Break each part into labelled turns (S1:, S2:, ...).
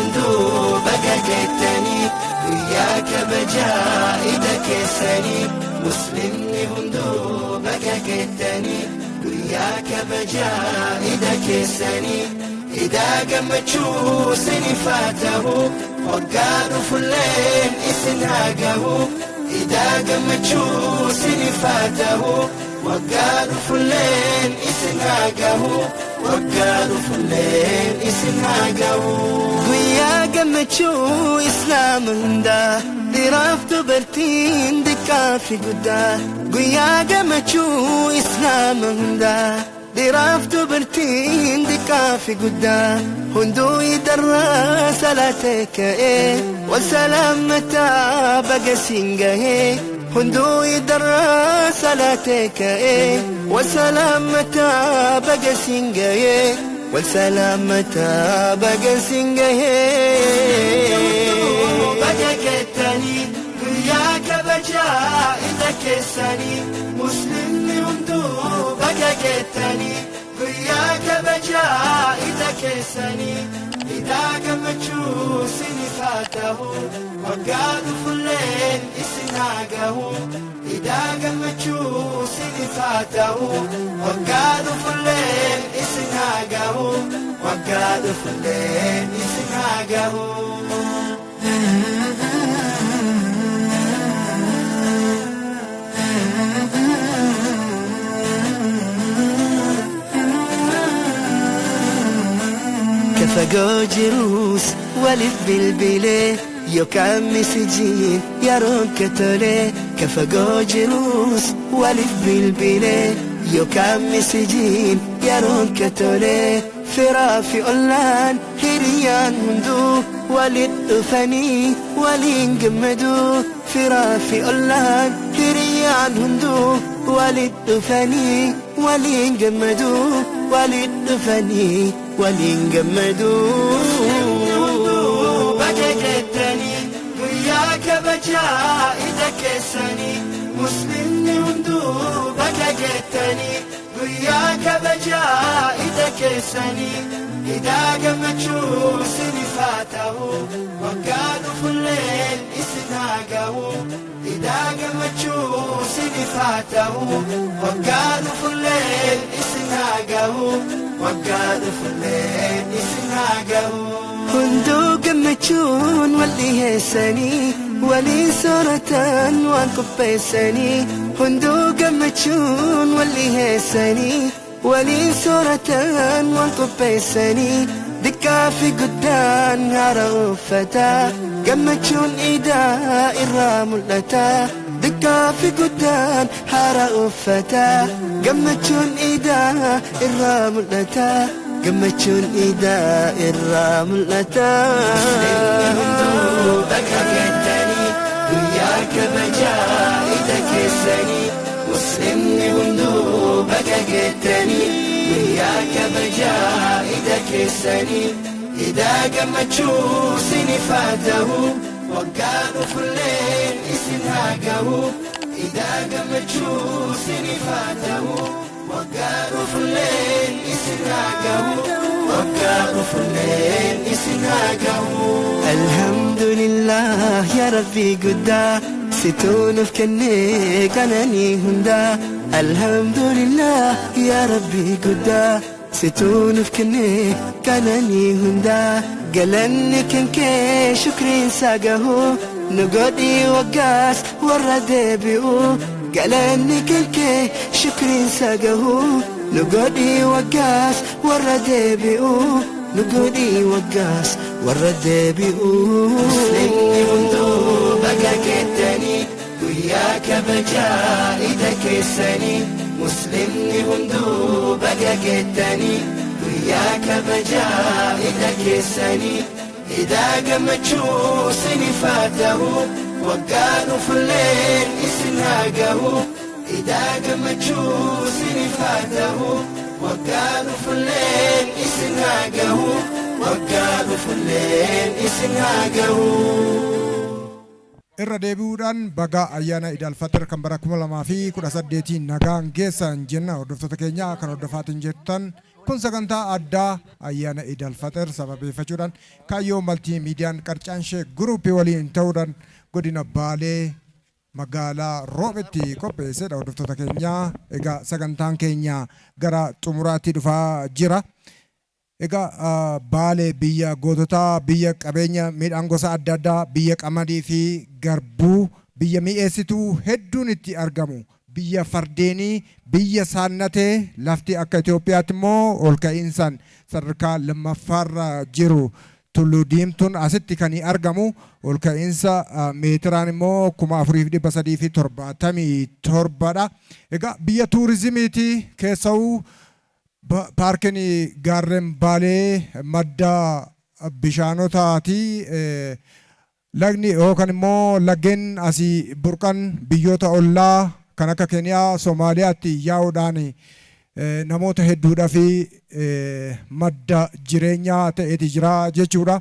S1: Hunduu baga geettanii guyyaa kabajaa ida keessanii. Muslimni hunduu baga geettanii guyyaa kabajaa ida keessanii. Idaa gammachuu sinifaa ta'u, waggaa dhufulleen isin haa gahu. Idaa gammachuu sinifaa ta'u, waggaa dhufulleen isin haa gahu. Waggaa dhufulleen isin haa gahu. Guyyaa gammachuu Islaama hundaa, dhiiraaf dubartiin, xiqqaa fi guddaa. Guyyaa gammachuu Islaama hundaa, dhiiraaf dubartiin, xiqqaa fi guddaa. Hunduu idarraa salaatee ka'ee wal salaammataa baga siin gahee. Hunduu idarraa salaatee ka'ee wal salaammataa baga siin gahee. Wal salaammataa baga siin gahee. Baga geettanii guyyaa kabajaa ida keessanii. Muslimni hunduu baga geettanii guyyaa kabajaa ida keessanii. Idaa gammachuu sinifaa ta'u, waggaa dhufulleen isin haa gahu. Idaa gammachuu sinifaa ta'u, waggaa dhufulleen isin haa gahu. Waggaa dhufulleen isin haa gahu. Kafagoo jiruus waliif bilbilee yookaan misijii yeroon katolee. Kafagoo jiruus waliif bilbilee yookaan misijiin yeroon katolee. Firaa fi ollaan, hiriyaan hunduu walit dhufanii waliin gammaduu. Firaa fi ollaan, hiriyaan hunduu walit dhufanii waliin gammaduu. Walit dhufanii waliin gammaduu. Baga geettanii guyyaa kabajaa ida keessanii. Muslimni hunduu baga geettanii guyyaa kabajaa ida keessanii. Idaa gammachuu sinifaa ta'u, waggaa dhufulleen isin haa gahu. Idaa gammachuu sinifaa ta'u, waggaa dhufulleen isin haa gahu. Waggaa dhufulleen isin haa gahu. Hunduu gammachuun wal dhiheessanii waliin sooratan waan qopheessanii. Hunduu gammachuun wal dhiheessanii waliin sooratan waan qopheessanii. Xiqqaa fi guddaan haara uffataa, gammachuun idaa irraa mul'ata. Xiqqaa fi guddaan haara uffataa, gammachuun idaa irraa mul'ata. Gammachuun idaa irraa mul'ata. Hunduu baga geettanii guyyaa kabajaa ida keessanii. Muslimni hunduu baga geettanii guyyaa kabajaa ida keessanii. Idaa gammachuu sinifaa ta'u, waggaa dhufulleen isin haa gahu. Idaa gammachuu sinifaa ta'u, waggaa dhufulleen isin haa gahu. Waggaa dhufulleen isin haa gahu. Alhamdulillah, yaa Rabbii guddaa, situu nuuf kennee qananii hundaa. Alhamdulillah, yaa Rabbii guddaa, situu nuuf kennee qananii hundaa. Galanni kan kee shukriin isaa gahu, nu godhii waggaas warra deebi'u. Galanni kan kee shukriin isaa gahu, nu godhii waggaas warra deebi'u. Nu godhii waggaas warra deebi'u. Muslimni hunduu baga geettanii guyyaa kabajaa ida keessanii. Muslimni hunduu baga geettanii guyyaa kabajaa ida keessanii. Idaa gammachuu sinifaa ta'u, waggaa dhufulleen isin haa gahu. Idaa gammachuu sinifaa ta'u, waggaa dhufulleen isin haa gahu. Waggaa dhufulleen isin haa gahu.
S2: Irra deebi'uudhaan baga ayyaana Iid Alfaxir kan bara 2018 nagaan geessan jenna. Hordoftoota keenya kan hordofaatiin jirtan. Kun sagantaa addaa ayyaana Iid Alfaxir sababeeffachuudhaan kaayyoo maltii miidiyaan qarcaanshee guruupii waliin ta'uudhaan godina Baalee magaalaa Roobetti qopheessedha hordoftoota keenyaa. Egaa sagantaan keenya gara xumuraatti dhufaa jira. Egaa Baalee biyya goototaa, biyya qabeenya midhaan gosa adda addaa, biyya qamadii fi garbuu, biyya mi'eessituu hedduun itti argamu. Biyya fardeenii, biyya saannatee, lafti akka Itoophiyaatti immoo ol ka'iinsaan sadarkaa lammaffaarra jiru. Tulluu Diimtuun asitti kan argamu ol ka'iinsa meetiraan immoo 4377dha. Egaa biyya tuurizimiiti keessa'uu paarkiin gaarreen Baalee madda bishaanotaati. Lagni yookaan immoo laggeen asii burqan biyyoota ollaa kan akka Keeniyaa, Somaaliyaatti yaa'uudhaan namoota hedduudhaa fi madda jireenyaa ta'eeti jira jechuudha.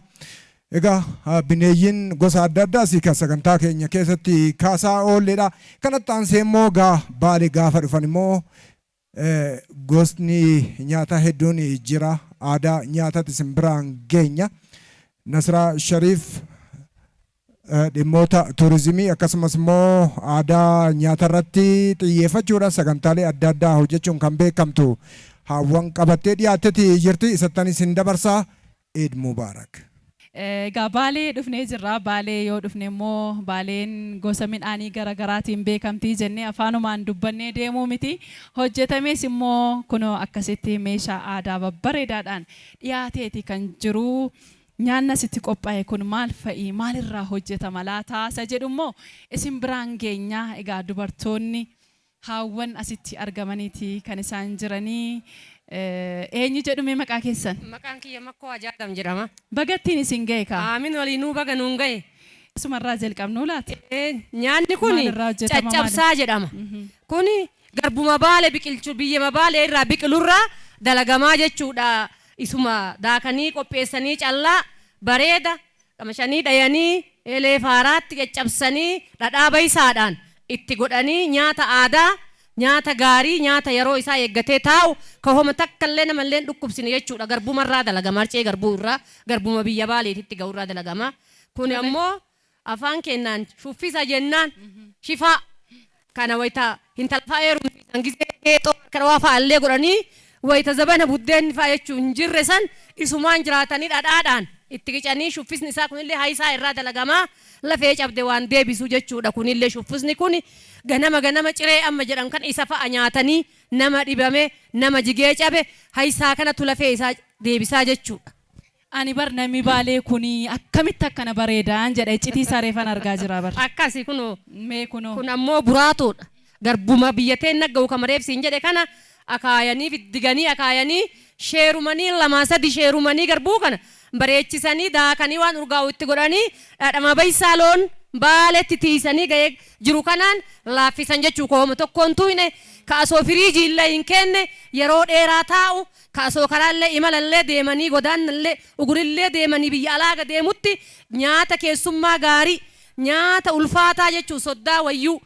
S2: Egaa bineeyyiin gosa adda addaas kan sagantaa keenya keessatti kaasaa oolledha. Kanatti aansee immoo gaa Baalee gaafa dhufan immoo gosni nyaataa hedduun jira. Aadaa nyaataatti isin biraan geenya. Nasraa Shariif dhimmoota tuurizimii akkasumas immoo aadaa nyaata irratti xiyyeeffachuudhaan sagantaalee adda addaa hojjechuun kan beekamtu hawwan qabattee dhiyaatteeti jirti. Isattan isin dabarsaa. Eid Mubaarak.
S3: Egaa Baalee dhufnee jirra. Baalee yoo dhufne immoo Baaleen gosa midhaanii garaagaraatiin beekamtii jennee afaanumaan dubbannee deemuu miti. Hojjetames immoo kunoo akkasitti meeshaa aadaa babbareedaadhaan dhiyaateeti kan jiru. Nyaanni asitti qophaa'e kun maal fa'i? Maalirraa hojjetama laata? Isa jedhu immoo isin biraan geenya. Egaa dubartoonni haawwan asitti argamaniiti kan isaan jiranii. Eenyu jedhume maqaa keessan?
S4: Maqaan kiyya Makkoo Ajaadam jedhama.
S3: Bagattiin isin ga'e kaa?
S4: Aamin waliinuu baga nuun ga'e.
S3: Isumarraa jalqabnuu laata?
S4: Nyaanni kun
S3: Maalirraa hojjetama
S4: caccabsaa jedhama. Kuni garbuma Baale biqilchu biyyama Baalee irraa biqilurraa dalagamaa jechuudha. Isuma daakanii qopheessanii callaa bareeda qamashanii dhayanii eelee faaraatti caccabsanii dhadhaa bayisaadhaan itti godhanii nyaata aadaa nyaata gaarii nyaata yeroo isaa eeggatee taa'u ka homa takka illee namallee hin dhukkubsine jechuudha. Garbumarraa dalagama harcee garbuu irraa garbuma biyya Baaleetitti ga'urraa dalagama. Kun ammoo afaan kennaan shuffisa jennaan shifaa kana wayita intala fa'aa heerumsiisan gisee heexoo harka dhawaa fa'aa illee godhanii wayita zabana buddeenni fa'aa jechuun hin jirre san isumaan jiraatanii dhadhaadhaan itti qicanii shuffisni isaa kunillee hayisaa irraa dalagamaa lafee cabde waan deebisu jechuudha. Kunillee shuffisni kun ganama ganama ciree amma jedhan kan isa fa'a nyaatanii nama dhibame nama jigee cabe hayisaa kanatu lafee isaa deebisaa jechuudha.
S3: Ani bar namni Baalee kuni akkamitti akkana bareedaan jedha iccitii sareefan argaa jira bar.
S4: Akkasi kunoo.
S3: Mee kunoo.
S4: Kun ammoo buraatoodha. Garbuma biyya teen naggahu kamareef siin jedhe kana akaayanii fiddiganii akaayanii sheerumanii lamaa sadi sheerumanii garbuu kana bareechisanii daakanii waan urgaa'u itti godhanii dhadhama bayisaa loon Baaletti tiisanii ga'ee jiru kanaan laaffisan jechuu kooma tokkoon tuyne ka asoo firiijii illee hin kenne yeroo dheeraa taa'u ka asoo karaallee imalallee deemanii godaannallee ugurillee deemanii biyya alaaga deemutti nyaata keessummaa gaarii nyaata ulfaataa jechuu soddaa wayyuu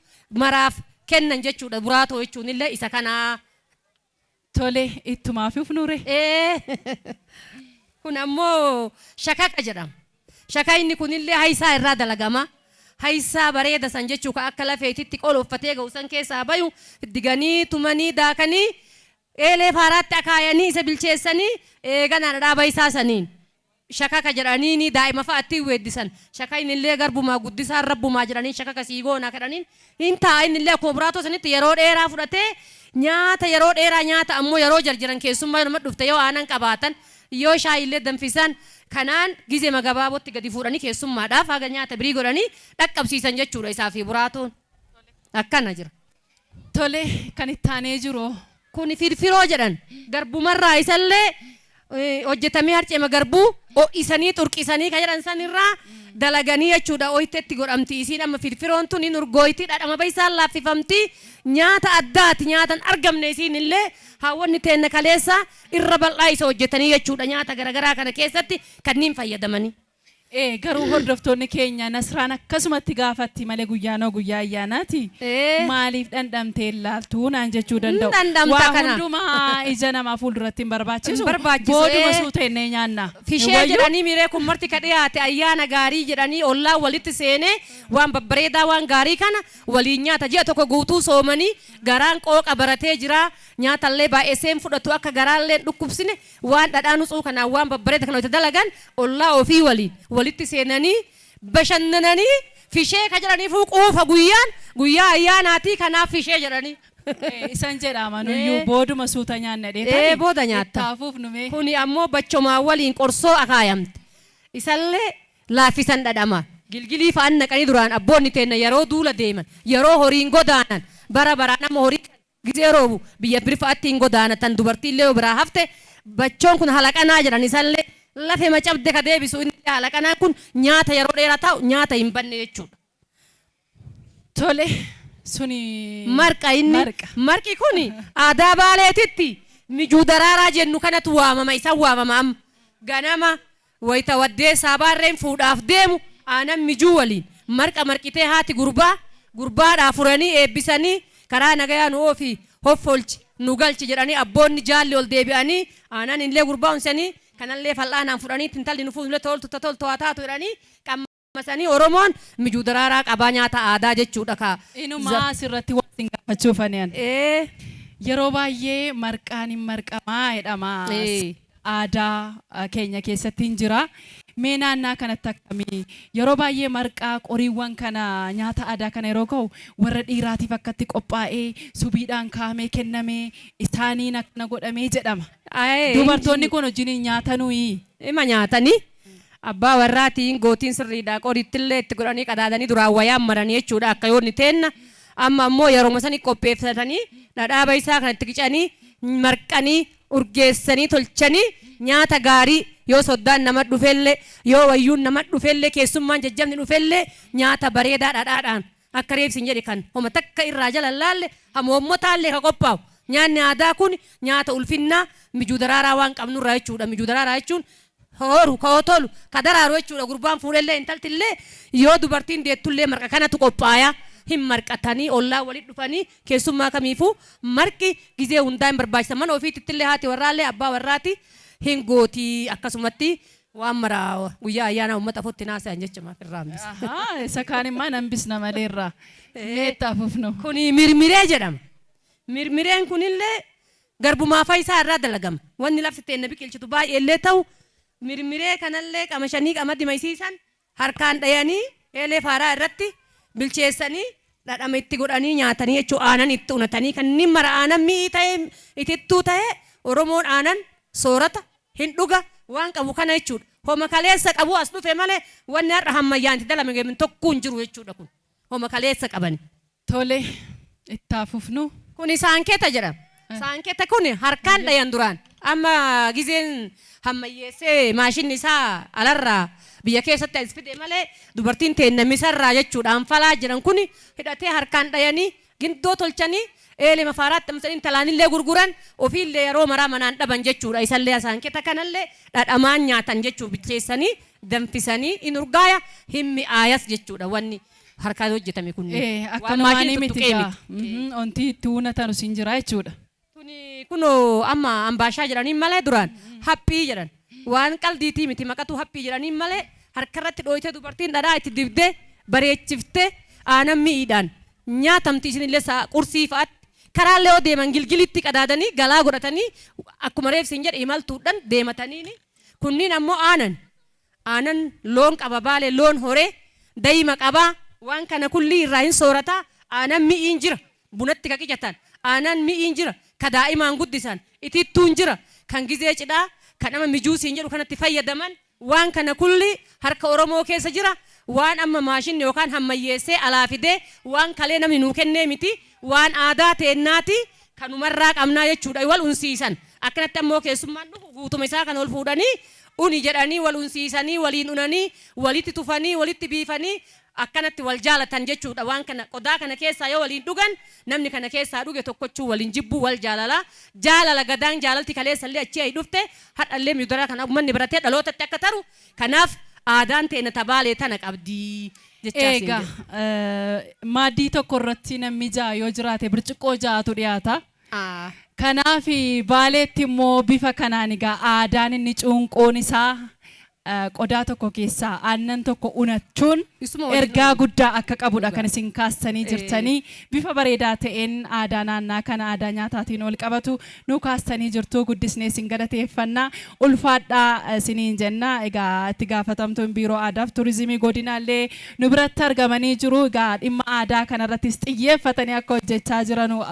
S4: maraaf kennan jechuudha. Buraatoo jechuun illee isa kanaa.
S3: Tole ittumaa fi ufnuure.
S4: Kun ammoo shakaka jedhama. Shakayni kunillee hayisaa irraa dalagama. Hayisaa bareeda san jechuu ka akka lafeetitti qoloffatee ga'u san keessaa bayu diganii tumanii daakanii eelee faaraatti akaayanii isa bilcheessanii eeganaa dhadhaa bayisaa saniin shakaka jedhanii daa'ima fa'a ittiin weeddisan. Shakayni illee garbumaa guddisaan rabbumaa jedhanii shakaka sii goonaa jedhaniin hin taa'a. Inni illee akkuma buraatoo sanitti yeroo dheeraa fudhatee nyaata yeroo dheeraa nyaata ammoo yeroo jarjaran keessummaa nama dhufte yoo aanan qabaatan yoo shaayillee danfisan kanaan gizema gabaabootti gadi fuudhanii keessummaadhaaf haga nyaata birii godhanii dhaqqabsiisan jechuudha isaa fi buraatoon. Akkana jira.
S3: Tole kan itti aanee jiru.
S4: Kun firfiroo jedhan garbumarraa isallee hojjetamee harceema garbuu ho'isanii xurqisanii kan jedhan sanirraa dalaganii jechuudha. Oyitetti godhamti isiin amma firfiroon tun hin urgooyti dhadhama baay'isaan laaffifamti nyaata addaati nyaatan argamne isiin illee haawwanni teenna kaleessa irra bal'aa isa hojjetanii jechuudha nyaata garagaraa kana keessatti kanneen fayyadamanii.
S3: Ee, garuu hordoftoonni keenya Nasraan akkasumatti gaafatti malee guyyaanoo guyyaa ayyaanaati. Maaliif dhandhamtee ilaaltuu naan jechuu danda'u.
S4: Dhandhamta
S3: Waa
S4: kana.
S3: hundumaa ija namaa fuulduratti hin barbaachisu.
S4: Hin barbaachisu,
S3: Booduma
S4: ee.
S3: suuta jennee nyaanna.
S4: Fishee
S3: Wayyu?
S4: jedhanii miree kun marti ka dhiyaate ayyaana gaarii jedhanii ollaa walitti seenee waan babbareedaa waan gaarii kana waliin nyaata. Ji'a tokko guutuu soomanii garaan qooqa baratee jira. Nyaatallee baay'iseen fudhatu akka garaallee hin dhukkubsine waan dhadhaa nutsuu kanaan waan babbareeda kana itti dalagan ollaa ofii waliin walitti seenanii bashannananii fishee ka jedhaniifuu quufa guyyaan guyyaa ayyaanaatii kanaaf fishee jedhanii.
S3: Isan jedhama nuyyuu booduma suuta nyaanna dheetani.
S4: Ee, booda nyaatta.
S3: Ittaafuuf numee.
S4: Kuni ammoo bachomaa waliin qorsoo akaayamte. Isallee laaffisan dhadhama. Gilgilii fa'aan naqanii duraan abboonni teenna yeroo duula deeman, yeroo horiin godaanan, bara baraan amma horii gizee roobu biyya bir fa'aatti hin godaanatan dubartiillee yoo biraa hafte bachoon kun halaqanaa jedhan isallee lafe macabde ka deebisu inni halaqanaan kun nyaata yeroo dheeraa taa'u nyaata hin banne jechuudha.
S3: Tole suni
S4: Marqa inni
S3: Marqa.
S4: Marqi kuni aadaa Baaleetitti mijuu daraaraa jennu kanatu waamama isan waamama amma ganama wayita waddeessaa baarreen fuudhaaf deemu aanan mijuu waliin marqa marqitee haati gurbaa gurbaadhaa furanii eebbisanii karaa nagayaa nu oofi hoffolchi nu galchi jedhanii abboonni jaalli ol deebi'anii aanan illee gurbaa unsanii kanallee fal'aanaan fudhanii intalli nu fuullee toltu toltu haa taatu jedhanii qammasanii Oromoon mijuu daraaraa qabaa nyaata aadaa jechuudha kaa.
S3: Inumaa asirratti waan isin gaafachuuf ani an. Yeroo baay'ee marqaan hin marqamaa jedhama. Aadaa keenya keessatti hin jira. Mee naannaa kanatti akkamii? Yeroo baay'ee marqaa qoriiwwan kana nyaata aadaa kana yeroo ka'u warra dhiiraatiif akkatti qophaa'ee subiidhaan kaa'amee kennamee isaaniin akkana godhamee jedhama. Dubartoonni kun wajjin hin nyaatanuyi.
S4: Ima nyaatanii abbaa warraatiin gootiin sirriidhaa qorittillee itti godhanii qadaadanii duraan wayaan maranii jechuudha akka yoonni teenna. Amma ammoo yeroo sanii qopheeffatanii dhadhaaba isaa kan itti qicanii marqanii urgeessanii tolchanii nyaata gaarii yoo soddaan nama dhufellee yoo wayyuun nama dhufellee keessummaan jajjabni dhufellee nyaata bareedaa dhadhaadhaan akka reebsin jedhe kan homa takka irraa jala laalle hamoomotaallee ka qophaa'u nyaanni aadaa kun nyaata ulfinnaa mijuu daraaraa waan qabnurraa jechuudha. Mijuu daraaraa jechuun hooru ka tolu ka daraaru jechuudha. Gurbaan fuudhellee intaltillee yoo dubartiin deettullee marqa kanatu qophaaya. Hin marqatanii ollaa walitti dhufanii keessummaa kamiifuu marqi gizee hundaa hin barbaachisa. Mana ofiittillee haati warraallee abbaa warraati hin gootii akkasumatti waan mara guyyaa ayyaana uummata afutti naasa'an jecha maaf irraa hambisa.
S3: Ahaa, isa kaan immoo hambisna malee irraa. Mee itti hafuufnu.
S4: Kuni mirmiree jedhama. Mirmireen kunillee garbumaa faayisaa irraa dalagama. Wanni lafti teenna biqilchitu baay'eellee ta'u mirmiree kanallee qamashanii qamadii maysiisan harkaan dhayanii eelee faaraa irratti bilcheessanii dhadhama itti godhanii nyaatanii jechuun aanan itti unatanii kanneen mara aanan mi'ii ta'ee itittuu ta'ee Oromoon aanan soorata hin dhuga waan qabu kana jechuudha. Homa kaleessa qabu as dhufe malee wanni har'a hammayyaan itti dalame tokko hin jiru jechuudha kun. Homa kaleessa qabani.
S3: Tole itti hafuufnu.
S4: Kuni saanketa jedhama. Saanketa kun harkaan dhayan duraan. Amma gizeen hammayyeessee maashinni isaa alarraa biyya keessatti as fide malee dubartiin teenna misarraa jechuudha. Anfalaa jedhan kun hidhatee harkaan dhayanii gindoo tolchanii eelee mafaaraatti amsanii talaanillee gurguran ofiillee yeroo maraa manaan dhaban jechuudha. Isallee saanketa kanallee dhadhamaan nyaatan jechuudha. Bilcheessanii danfisanii in urgaaya hin mi'aayas jechuudha wanni harkaan hojjetame kunneen.
S3: Akka namaanii miti gaa. Wanti itti uunatanu siin jira jechuudha.
S4: Tuni kunoo amma ambaashaa jedhaniin malee duraan haphii jedhan. Waan qaldiitii miti maqatu haphii jedhaniin malee harkarratti dhooytee dubartiin dhadhaa itti dibdee bareechiftee aanan mi'iidhaan nyaatamti isinillee qursii fa'aatti karaallee yoo deeman gilgilitti qadaadanii galaa godhatanii akkuma reefsiin jedhe imaltuudhaan deemataniini. Kunniin ammoo aanan. Aanan loon qaba baalee loon horee dayima qabaa waan kana kullii irraa hin soorataa aanan mi'iin jira bunatti ka qicatan aanan mi'iin jira ka daa'imaan guddisan itittuun jira kan gizee cidhaa kan nama mijuusiin jedhu kanatti fayyadaman waan kana kulli harka Oromoo keessa jira waan amma maashinni yookaan hammayyeessee alaa fidee waan kalee namni nuu kennee miti waan aadaa teennaati kanumarraa qabnaa jechuudha wal unsiisan akkanatti ammoo keessummaan dhufu guutuma isaa kan ol fuudhanii uni jedhanii wal unsiisanii waliin unanii walitti tufanii walitti biifanii akkanatti wal jaalatan jechuudha. Waan kana qodaa kana keessaa yoo waliin dhugan namni kana keessaa dhuge tokkochuu waliin jibbuu wal jaalala jaalala gadaan jaalalti kaleessallee achii ayi dhufte hadhallee miidhagaa kana uummanni baratee dhalootatti akka taru kanaaf Aadaan teena ta Baalee tana qabdi jechaa siin
S3: Egaa
S4: jedha.
S3: Maaddii tokko irratti namni ja'a yoo jiraate birciqqoo ja'atu dhiyaata. Kanaaf Baaleetti immoo bifa kanaan egaa aadaan inni cuunqoon isaa qodaa tokko keessaa aannan tokko unachuun
S4: Isuma waliin
S3: ergaa guddaa akka qabudha kan isin kaastanii jirtanii. Bifa bareedaa ta'een aadaa naannaa kana aadaa nyaataatiin wal qabatu nu kaastanii jirtu. Guddisnee isin galateeffannaa, ulfaadhaa isiniin jenna. Egaa itti gaafatamtuun Biiroo Aadaaf Turizimii godinaallee nu biratti argamanii jiru. Egaa dhimma aadaa kanarrattis xiyyeeffatanii akka hojjechaa jiranu,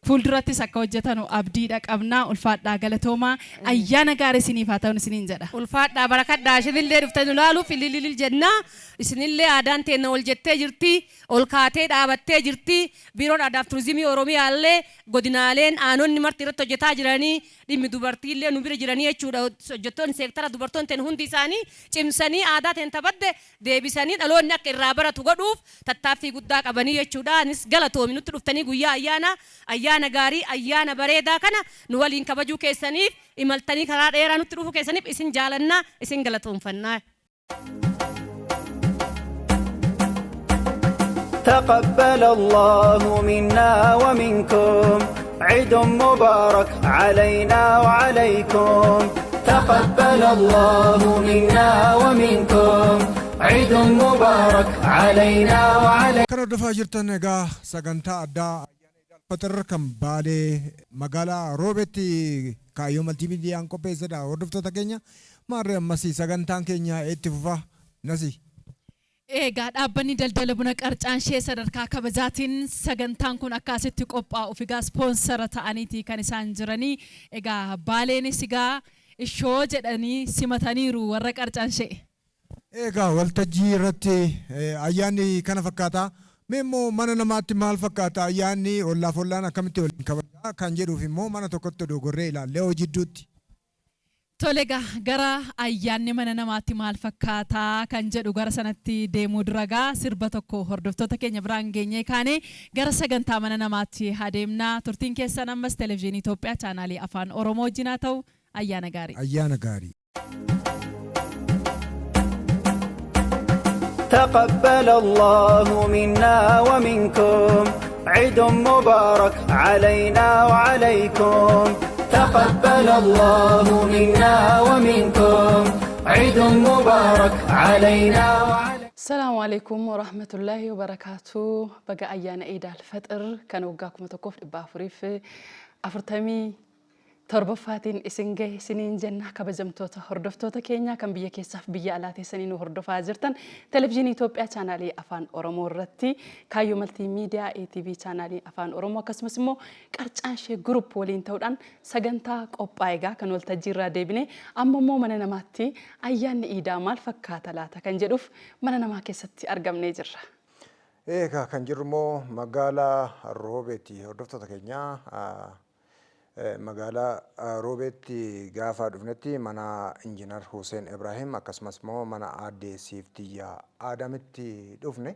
S3: fuuldurattis akka hojjetanu abdiidha qabna. Ulfaadhaa, galatoomaa, ayyaana gaarii isiniif haa ta'u isiniin jedha.
S4: Ulfaadhaa, barakadhaa. Isinillee dhuftanii ilaaluuf ilililil jennaa. Isinillee aadaan teenna ol jettee jirti, ol kaatee dhaabattee jirti. Biiroon Aadaaf Turizimii Oromiyaallee godinaaleen aanonni marti irratti hojjetaa jiranii, dhimmi dubartiillee nu bira jiranii jechuudha. Hojjettoonni seektara dubartoonni teen hundi isaanii cimsanii aadaa teen tabadde deebisanii dhaloonni akka irraa baratu godhuuf tattaaffii guddaa qabanii jechuudha. Anis galatoomi, nutti dhuftanii guyyaa ayyaana, ayyaana gaarii, ayyaana bareedaa kana nu waliin kabajuu keessaniif, imaltanii karaa dheeraa nutti dhufuu keessaniif isin jaalannaa, isin galatoonfannaa.
S1: تقبل الله منا ومنكم، عيد مبارك علينا وعليكم. تقبل الله منا ومنكم، عيد مبارك علينا وعليكم.
S2: Kan hordofaa jirtan egaa sagantaa addaa ayyaana Iid Alfaxir kan Baalee magaalaa Roobetti Kaayyoo Maltiimiidiyaan qopheessedha. Hordoftoota keenya, maarree ammas sagantaan keenya itti fufa nasi.
S3: Egaa dhaabbanni daldala buna Qarcaan ishee sadarkaa kabajaatiin sagantaan kun akkasitti qophaa'uuf egaa ispoonsara ta'aniiti kan isaan jiranii. Egaa Baaleenis egaa ishoo jedhanii simataniiru warra Qarcaan ishee.
S2: Egaa waltajjii irratti ayyaanni kana fakkaata. Mee immoo mana namaatti maal fakkaata, ayyaanni ollaaf ollaan akkamitti waliin kabajaa kan jedhuuf immoo mana tokkotti dogorree ilaallee hojii.
S3: Tole, egaa gara ayyaanni mana namaatti maal fakkaataa kan jedhu gara sanatti deemuu dura gaa sirba tokko hordoftoota keenya biraan geenyee kaane gara sagantaa mana namaatti adeemnaa. Turtiin keessan ammas Televezyiinii Itoophiyaa chaanaalii Afaan Oromoo wajjin haa ta'u. Ayyaana gaarii.
S2: Ayyaana gaarii.
S1: تقبل الله منا ومنكم، عيد مبارك علينا وعليكم. تقبل الله منا ومنكم، عيد مبارك علينا وعليكم.
S5: السلام عليكم ورحمة الله وبركاته. Baga ayyaana Iid Alfaxir kan waggaa 1447ffaatiin isin gahe isiniin jenna. Kabajamtoota hordoftoota keenya kan biyya keessaaf biyya alaa teessanii nu hordofaa jirtan, Televezyiinii Itoophiyaa chaanaalii Afaan Oromoo irratti Kaayyoo Maltii Miidiyaa, ATV chaanaalii Afaan Oromoo akkasumas immoo Qarcaan ishee Group waliin ta'uudhaan sagantaa qophaa'e egaa kan waltajjii irraa deebine amma immoo mana namaatti ayyaanni iidaa maal fakkaata laata kan jedhuuf mana namaa keessatti argamnee jirra.
S2: Egaa kan jirru immoo magaalaa Roobeeti. Hordoftoota keenya, magaalaa Roobeetti gaafa dhufnetti mana Injiinar Hussein Ibrahim akkasumas immoo mana Aadde Siiftiyyaa Aadamitti dhufne.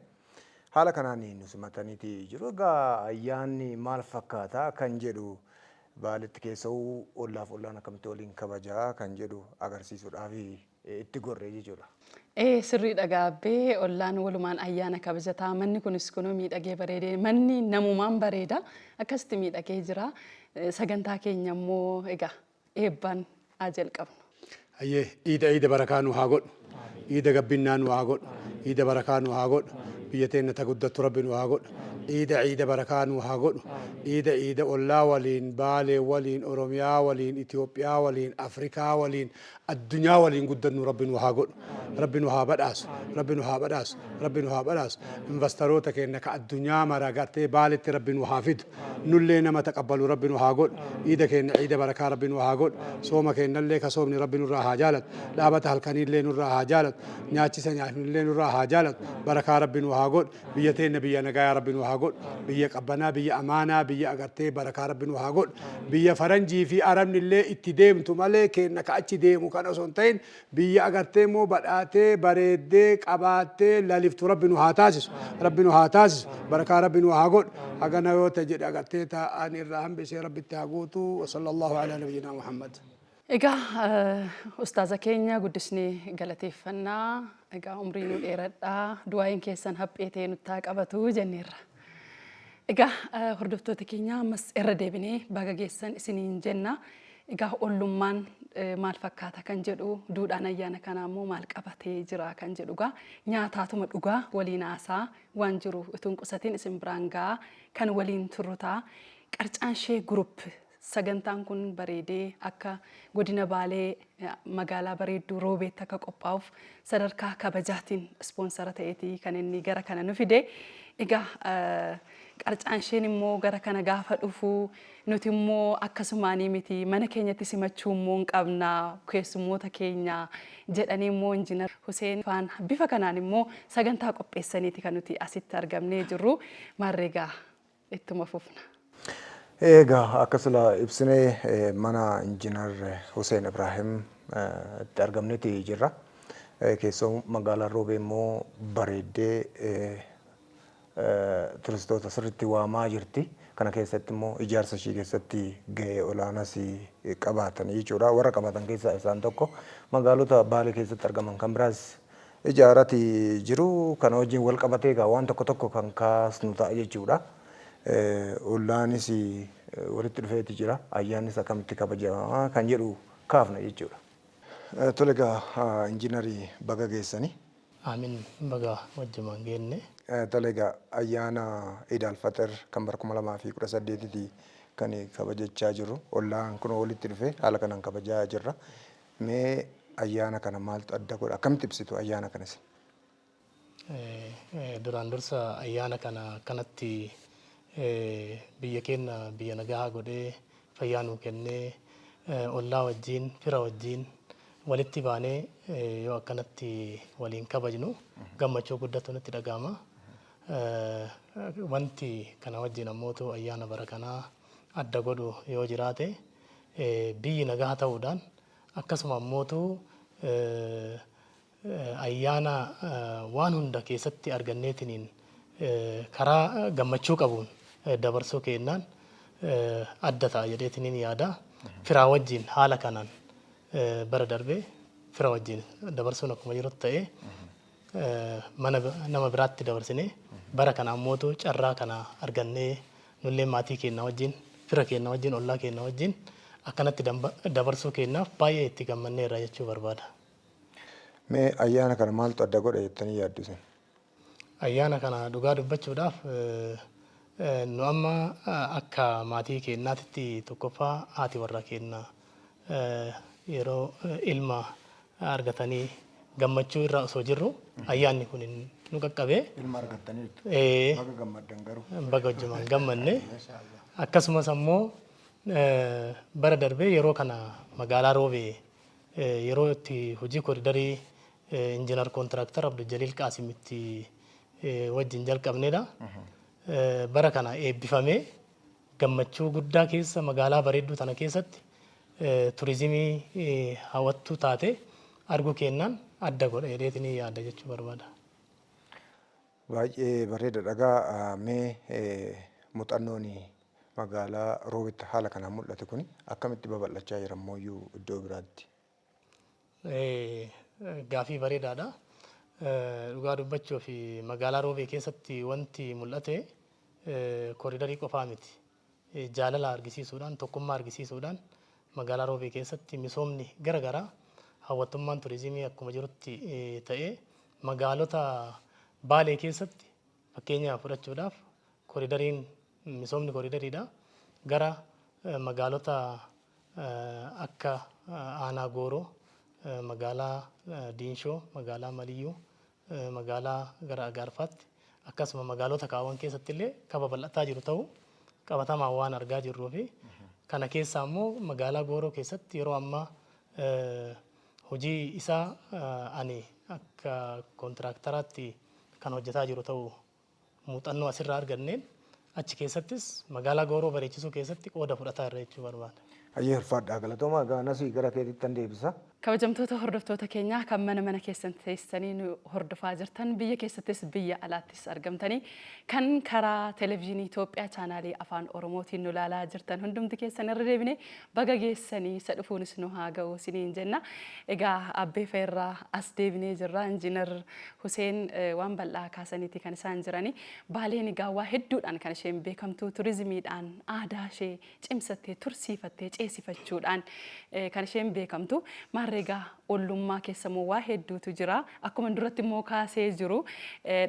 S2: Haala kanaan nu simataniiti jiru. Egaa ayyaanni maal fakkaata kan jedhu, Baaletti keessa'uu ollaaf ollaan akkamitti waliin kabajaa kan jedhu agarsiisuudhaaf itti gorree jechuudha.
S5: Ee, sirriidha gaabbee, ollaan walumaan ayyaana kabajataa. Manni kunis kunoo miidhagee bareedee, manni namumaan bareeda, akkasitti miidhagee jira. Sagantaa keenya immoo egaa eebbaan haa jalqabnu.
S6: Hayyee, iida iida barakaa nu haa godhu. Iida gabbinnaa nu haa godhu. Iida barakaa nu haa godhu. Biyya teenya ta guddattu Rabbi nu haa godhu. Iida iida barakaa nu haa godhu. Iida iida ollaa waliin, Baalee waliin, Oromiyaa waliin, Itoophiyaa waliin, Afrikaa waliin, addunyaa waliin guddannu Rabbi nu haa godhu. Rabbi nu haa badhaasu. Rabbi nu haa badhaasu. Rabbi nu haa badhaasu. Investaroota keenya ka addunyaa mara gartee Baaletti Rabbi nu haa fidu. Nullee nama taqabbalu Rabbi nu haa godhu. Iida keenya iida barakaa Rabbi nu haa godhu. Sooma keenyallee ka soomni Rabbi nurraa haa jaalatu. Dhaabata halkaniillee nurraa haa jaalatu. Nyaachisa nyaatnillee nurraa haa jaalatu. Barakaa Rabbi nu haa godhu. Biyya teenya biyya nagayaa Rabbi nu haa godhu. Biyya qabbanaa, biyya amaanaa, biyya agartee barakaa Rabbi nu haa godhu. Biyya faranjii fi arabni illee itti deemtu malee keenya ka achi deemu kan osoo hin ta'in, biyya agartee immoo badhaatee, bareeddee, qabaattee laliftu Rabbi nu haa taasisu. Rabbi nu haa taasisu. Barakaa Rabbi nu haa godhu. Hagana yoo ta'e jedhe agartee taa'an irraa hambisee Rabbitti haa guutu. وصلى الله على نبينا محمد.
S5: Egaa ustaaza keenya guddisnee galateeffannaa. Egaa umrii nu dheeradhaa. Du'aayin keessan haphee ta'e nutti haa qabatu jenneerra. Egaa hordoftoota keenya, ammas irra deebinee baga geessan isiniin jenna. Egaa ollummaan maal fakkaata kan jedhu, duudhaan ayyaana kanaa immoo maal qabatee jira kan jedhu, egaa nyaataatuma dhugaa waliin haasaa waan jiru utuu hin qusatiin isin biraan gahaa kan waliin turru ta'a. Qarcaanshee Group sagantaan kun bareedee akka godina Baalee magaalaa bareedduu Roobeetti akka qophaa'uuf sadarkaa kabajaatiin ispoonsara ta'eeti kan inni gara kana nu fide. Egaa Qarcaansheen immoo gara kana gaafa dhufu nuti immoo akkasumaanii miti, mana keenyatti simachuu immoo hin qabna keessummoota keenya jedhanii immoo Injiinar Huseen faan bifa kanaan immoo sagantaa qopheessaniiti kan nuti asitti argamnee jirru. Maarreegaa ittuma fufna.
S7: Egaa akka sila ibsinee mana Injiinar Hussein Ibrahim itti argamneeti jirra. Keessoo magaalaan Roobee immoo bareeddee turistoota sirriitti waamaa jirti. Kana keessatti immoo ijaarsa ishii keessatti gahee olaanas qabaatan jechuudha. Warra qabaatan keessaa isaan tokko. Magaalota Baalee keessatti argaman kan biraas ijaarati jiru. Kana wajjin wal qabatee egaa waan tokko tokko kan kaasnu ta'a jechuudha. Ollaanis walitti dhufeeti jira. Ayyaannis akkamitti kabajama kan jedhu kaafna jechuudha. Tole, egaa injiinarii, baga geessanii.
S8: Aamin, baga wajjumaan geenne.
S7: Tole, egaa ayyaana Iid Alfaxir kan bara 2018ti kan kabajachaa jirru. Ollaan kun walitti dhufee haala kanaan kabajaa jirra. Mee ayyaana kana maaltu adda godha? Akkamitti ibsitu ayyaana kanas?
S8: Duraan dursa ayyaana kana akkanatti biyya keenya biyya nagaa godhee fayyaa nuu kennee, ollaa wajjin, fira wajjin walitti baanee yoo akkanatti waliin kabajnu gammachuu guddatu nutti dhaga'ama. Wanti kana wajjin ammootu ayyaana bara kanaa adda godhu yoo jiraate, biyyi nagaa ta'uudhaan, akkasuma ammootu ayyaana waan hunda keessatti arganneetiniin karaa gammachuu qabuun dabarsuu kennaan adda ta'a jedheetiniin yaada. Firaa wajjin haala kanaan bara darbee fira wajjin dabarsuun akkuma jirutti ta'ee, mana nama biraatti dabarsinee, bara kana ammootu carraa kana argannee nullee maatii keenya wajjin, fira keenya wajjin, ollaa keenya wajjin akkanatti dabarsuu keenyaaf baay'ee itti gammanneerra jechuu barbaada.
S7: Mee ayyaana kana maaltu adda godha jettanii yaaddu isin?
S8: Ayyaana kana dhugaa dubbachuudhaaf, nu amma akka maatii keenyaatitti tokkoffaa haati warra keenya yeroo ilma argatanii gammachuu irra osoo jirru ayyaanni kun nu qaqqabe.
S7: Ilma argattaniirtu. Baga gammaddan garuu.
S8: Baga wajjumaan gammanne. Akkasumas ammoo bara darbee yeroo kana magaalaa Roobee yeroo itti hojii koridarii injiinar kontiraaktar Abdul Jaliil Qaasim itti wajjin jalqabnedha. Bara kana eebbifamee gammachuu guddaa keessa magaalaa bareedduu tana keessatti turizimii hawwattuu taate arguu kennaan adda godha jedheetiin yaada jechuu barbaada.
S7: Baay'ee bareeda dhagaa. Mee muuxannoon magaalaa Roobitti haala kanaan mul'ate kun akkamitti babal'achaa jira ammoo iddoo biraatti?
S8: Gaafii bareedaadha. Dhugaa dubbachuu fi magaalaa Roobee keessatti wanti mul'ate koriidarii qofaa miti. Jaalala argisiisuudhaan, tokkummaa argisiisuudhaan magaalaa Roobee keessatti misoomni gara garaa, hawwattummaan turizimii akkuma jirutti ta'ee, magaalota Baalee keessatti fakkeenya fudhachuudhaaf koridariin, misoomni koridariidha. Gara magaalota akka aanaa Gooroo, magaalaa Diinshoo, magaalaa Maliyyuu, magaalaa gara Agaarfaatti, akkasuma magaalota kaawwan keessatti illee kan babal'ataa jiru ta'uu qabatamaan waan argaa jirruu fi kana keessaa immoo magaalaa Gooroo keessatti yeroo ammaa hojii isaa ani akka kontiraakitaraatti kan hojjetaa jiru ta'uu muuxannoo asirraa arganneen achi keessattis magaalaa Gooroo bareechisuu keessatti qooda fudhataa irra jechuu barbaada.
S7: Hayyee, ulfaadhaa, galatooma. Egaa Nasii, gara keetitti tan deebisa.
S5: Kabajamtoota hordoftoota keenyaa kan mana mana keessan teessanii nu hordofaa jirtan, biyya keessattis biyya alaattis argamtanii kan karaa Televezyiinii Itoophiyaa chaanaalii Afaan Oromootiin nu ilaalaa jirtan hundumti keessan, irra deebine baga geessanii, isa dhufuunis nu haa ga'u isiniin jenna. Egaa Abbee Feerraa as deebinee jirra. Injiinar Huseen waan bal'aa kaasaniiti kan isaan jirani. Baaleen egaa waa hedduudhaan kan isheen beekamtu, turizimiidhaan, aadaa ishee cimsattee tursiifattee ceesifachuudhaan kan isheen beekamtu. Maarree egaa ollummaa keessa immoo waa hedduutu jira. Akkuma duratti immoo kaasee jiru,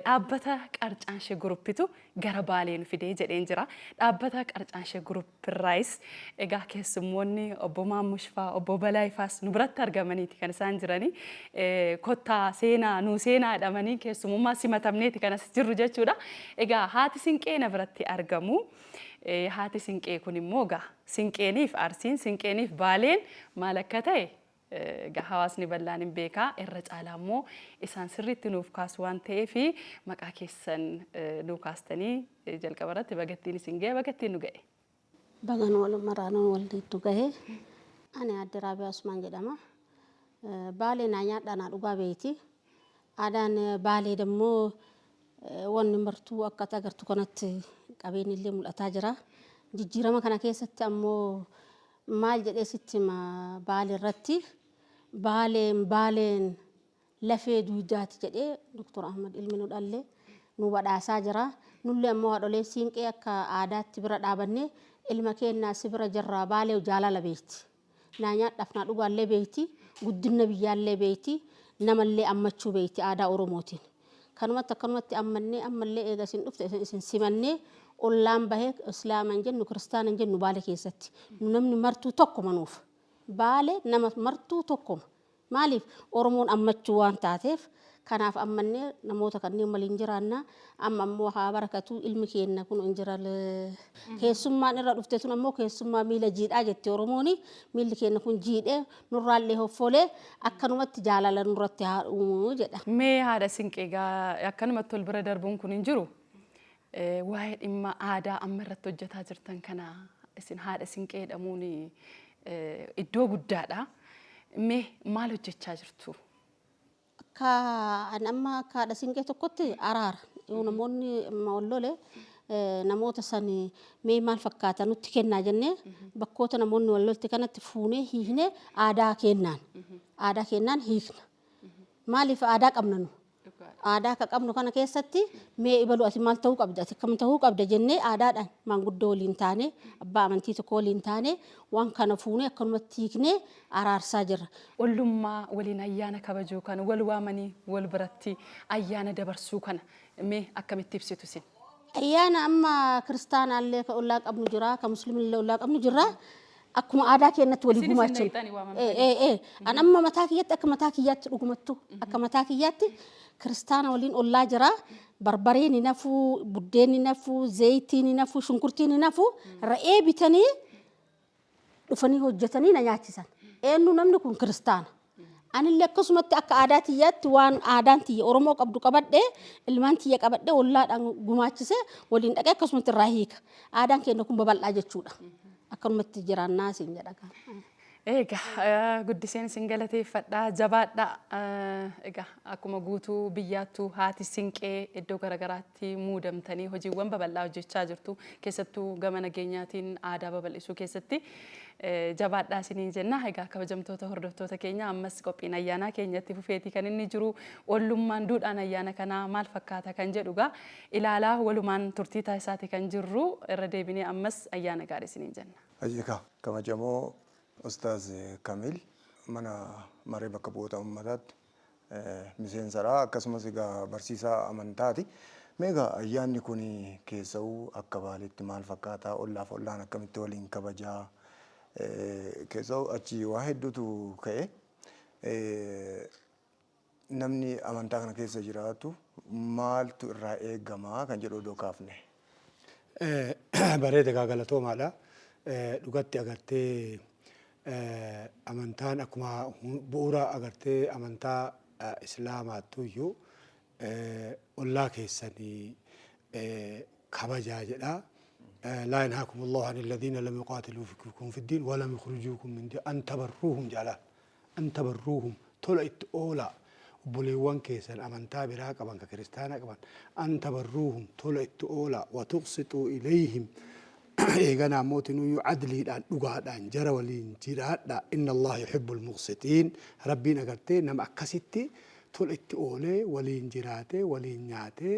S5: dhaabbata Qarcaanshee Groupitu gara Baalee nu fidee jedheen jira. Dhaabbata Qarcaanshee Groupirraayis egaa keessummoonni obbo Maammush fa'aa, obbo Balaay fa'aas nu biratti argamaniiti kan isaan jiranii. Kottaa seenaa, nuu seenaa jedhamanii keessumummaa simatamneeti kan as jirru jechuudha. Egaa haati sinqee na biratti argamu. Haati sinqee kun immoo egaa sinqeeniif Arsiin, sinqeeniif Baaleen maal akka ta'e egaa hawaasni bal'aan hin beekaa. Irra caalaa immoo isaan sirriitti nuuf kaasu waan ta'eef, maqaa keessan nuu kaastanii jalqaba irratti bagattiin isin ga'e, bagattiin nu ga'e.
S9: Bagan wal maraanuu walitti gahe. Ani Aadde Raabiyaa Usmaan jedhama. Baalee naa nyaadhaa naa dhugaa beeyti. Aadaan Baalee dammoo wanni martuu akka ati agartu kanatti qabeenyi illee mul'ataa jira. Jijjiirama kana keessatti ammoo maal jedhee sitti hima? Baalee irratti Baaleen Baaleen lafee duudaati jedhee Dr. Ahmad ilmi nu dhalle nu badhaasaa jira. Nullee ammoo haadholeen siinqee akka aadaatti bira dhaabannee ilma keenyaa si bira jirra. Baalee jaalala beekti. Naa nyaadhaaf naa dhugaallee beekti. Guddina biyyaallee beekti. Namallee ammachuu beekti aadaa Oromootiin. Kanumatti akkanumatti ammannee ammallee eega isin dhufte isin simannee ollaan bahee Islaama hin jennu, Kiristaana hin jennu Baale keessatti. Nu namni martuu tokkuma nuuf. Baale nama martuu tokkuma. Maaliif? Oromoon ammachuu waan taateef, kanaaf ammannee namoota kanneen waliin jiraanna. Amma ammoo haa barakatu, ilmi keenya kun injiral. Keessummaan irra dhufte tun ammoo keessummaa miila jiidhaa jetti Oromooni. Miilli keenya kun jiidhee nurraallee hoffolee akkanumatti jaalala nurratti haa uumu jedha.
S5: Mee haadha sinqee, egaa akkanumatti ol bira darbuun kun hin jiru. Waa'ee dhimma aadaa amma irratti hojjetaa jirtan kana, isin haadha sinqee jedhamuun iddoo guddaadha. Mee maal hojjechaa jirtu?
S9: Akka ani amma akka haadha siinqee tokkotti araara. Yoo namoonni wal lole, namoota san mee maal fakkaata nutti kennaa jennee bakkoota namoonni wal lolte kanatti fuunee hiiknee aadaa kennaan hiikna. Maaliif? Aadaa qabna nu. Aadaa akka qabnu kana keessatti mee ibalu ati maal ta'uu qabda, ati akkam ta'uu qabda jennee aadaadhaan maanguddoo waliin taane, abbaa amantii tokko waliin taane waan kana fuunee akkanumatti hiiknee araarsaa jirra.
S5: Ollummaa waliin ayyaana kabajuu kana, wal waamanii wal biratti ayyaana dabarsuu kana mee akkamitti ibsitu isin?
S9: Ayyaana amma kiristaanaallee ka ollaa qabnu jira, ka musliimillee ollaa qabnu jira. Akkuma aadaa keenyatti walii
S5: Isin isin
S9: gumaachinu.
S5: naqxanii waamamtanii?
S9: Ee, an amma mataa kiyyatti, akka mataa kiyyaatti, dhugumattu akka mataa kiyyaatti kiristaana waliin ollaa jira. Barbareen hin hafu, buddeen hin hafu, zayitiin hin hafu, shunkurtiin hin hafu, re'ee bitanii dhufanii hojjetanii na nyaachisan. Eenyu namni kun? Kiristaana. Anillee akkasumatti akka aadaa tiyyaatti waan aadaan tiyya Oromoo qabdu qabadhee, ilmaan tiyya qabadhee, ollaadhaan gumaachisee waliin dhaqee akkasumatti irraa hiika. Aadaan keenya kun babal'aa jechuudha. Akkanumatti jiraannaa siin jedha.
S5: Egaa guddiseen isin galateeffadhaa, jabaadhaa. Egaa akkuma guutuu biyyaattuu haati sinqee iddoo garaagaraatti muudamtanii hojiiwwan babal'aa hojjechaa jirtu. Keessattuu gama nageenyaatiin aadaa babal'isuu keessatti jabaadhaa isiniin jenna. Egaa kabajamtoota hordoftoota keenya, ammas qophiin ayyaanaa keenyatti fufeetii kan inni jiru. Ollummaan, duudhaan ayyaana kanaa maal fakkaata kan jedhu egaa ilaalaa walumaan turtii taasisaati kan jirru. Irra deebinee ammas ayyaana gaarii isiniin jenna.
S7: Ayyika kabajamoo Ustaaz Kamil mana maree bakka bu'oota uummataatti miseensadha. Akkasumas egaa barsiisaa amantaati. Mee egaa ayyaanni kun keessa'uu akka Baaleetti maal fakkaata? Ollaaf ollaan akkamitti waliin kabajaa? Keessa'uu achi waa hedduutu ka'e. Namni amantaa kana keessa jiraatu maaltu irraa eegamaa kan jedhu odoo kaafne.
S6: Bareeda gaa, galatoomaadha. Dhugatti agartee amantaan akkuma bu'uura agartee amantaa Islaamaattu iyyuu ollaa keessanii kabajaa jedha. لا ينهاكم الله عن الذين لم يقاتلوكم في الدين ولم يخرجوكم من دياركم أن تبروهم jala. An tabarruuhum tola itti oolaa. Obboleewwan keessan amantaa biraa qaban ka kiristaana qaban an tabarruuhum tola itti oolaa wa tuqsixuu ilayhim eeganaa mootinuyyuu adliidhaan dhugaadhaan jara waliin jiraadha inna Allaha yuhibbul muqsixiin Rabbiin agartee nama akkasitti tola itti oolee waliin jiraatee waliin nyaatee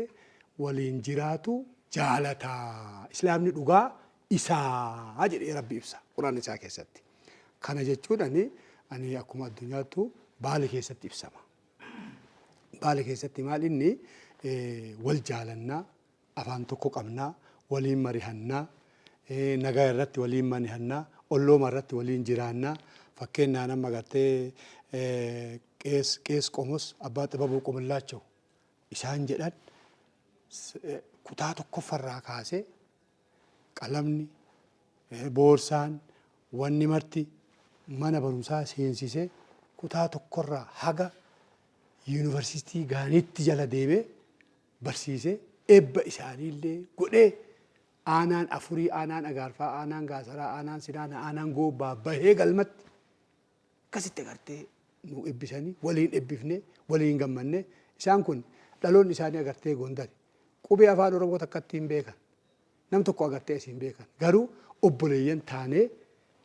S6: waliin jiraatu jaalataa islaamni dhugaa isaa jedhee Rabbi ibsa Qur'aana isaa keessatti. Kana jechuun ani akkuma addunyaattu Baale keessatti ibsama. Baale keessatti maal inni wal jaalannaa, afaan tokko qabnaa, waliin marihannaa, nagaa irratti waliin marihannaa, ollooma irratti waliin jiraannaa. Fakkeenyaa nama agartee qees qees qomos abbaa xibabuu qomillaachaw isaan jedhan kutaa tokkoffarraa kaasee qalamni, boorsaan, wanni marti mana barumsaa seensisee kutaa tokkorraa haga yuunivarsiitii gaaniitti jala deemee barsiisee eebba isaaniillee godhee aanaan afurii, aanaan Agaarfaa, aanaan Gaasaraa, aanaan Sinaanaa, aanaan Goobbaa bahee galmatti akkasitti agartee nu ebbisanii waliin ebbifnee waliin gammannee isaan kun dhaloonni isaanii agartee Gondari qubee afaan Oromoo takkatti hin beekan nam tokko agartee asii hin beekan garuu obboleeyyan taanee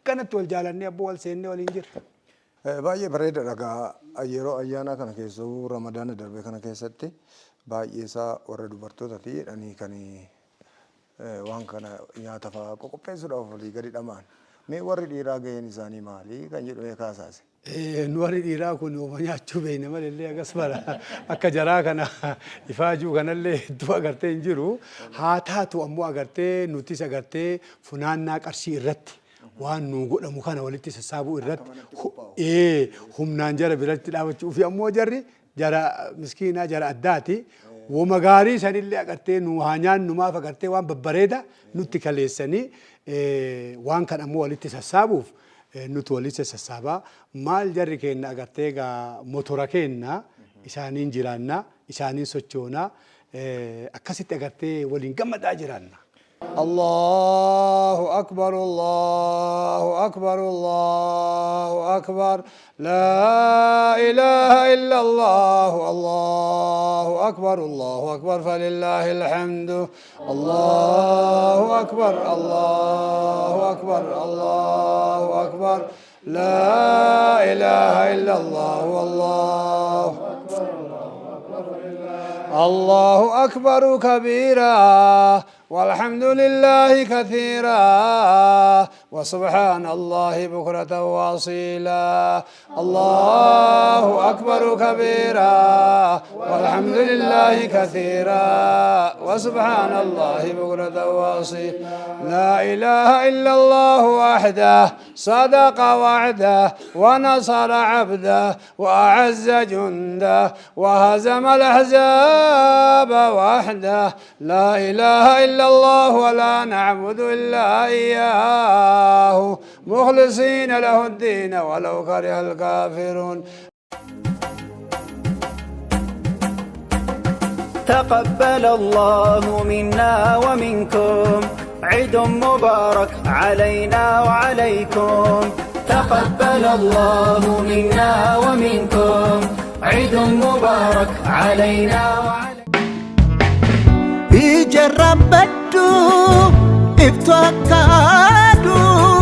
S6: kanatti wal jaalannee abboo wal seennee waliin jirra.
S7: Baay'ee bareedaadha egaa yeroo ayyaanaa kana keessahuu ramadaana darbe kana keessatti baay'ee isaa warra dubartootati jedhanii kan waan kana nyaata fa'aa qoqopheessuudhaaf olii gadi dhama'an. Mee warri dhiiraa gaheen isaanii maali kan jedhu mee kaasaase.
S6: Nu warri dhiiraa kun homa nyaachuu beekna malellee hagas mara akka jaraa kana ifaajuu kanallee hedduu agartee hin jiru. Haa taatu ammoo agartee nutis agartee funaannaa qarshii irratti waan nuu godhamu kana walitti sassaabuu irratti humnaan jara biratti dhaabachuu fi ammoo jarri jara miskiinaa jara addaati. Woma gaarii sanillee agartee nu haa nyaannu maaf agartee waan babbareeda nutti kaleessanii waan kan ammoo walitti sassaabuuf nuti walitti sassaabaa. Maal jarri keenna agartee egaa motora keenna isaaniin jiraanna isaaniin sochoona akkasitti agartee waliin gammadaa jiraanna. Allahu akbar Allahu akbar Allahu akbar laa ilaaha illa Allahu Allahu akbar Allahu akbar falillahil hamdu Allahu akbar Allahu akbar Allahu akbar laa ilaaha illa Allahu Allahu Allahu akbar kabiira والحمد لله كثيرا وسبحان الله بكرة وأصيلا الله أكبر كبيرا والحمد لله كثيرا وسبحان الله بكرة وأصيلا لا إله إلا الله وحده صدق وعده ونصر عبده وأعز جنده وهزم الأحزاب وحده لا إله إلا الله ولا نعبد إلا إياه مخلصين له الدين ولو كره الكافرون.
S1: تقبل الله منا ومنكم عيد مبارك علينا وعليكم تقبل الله منا ومنكم عيد مبارك علينا وعليكم.
S10: Ijarraan baddu iftu akka aduu.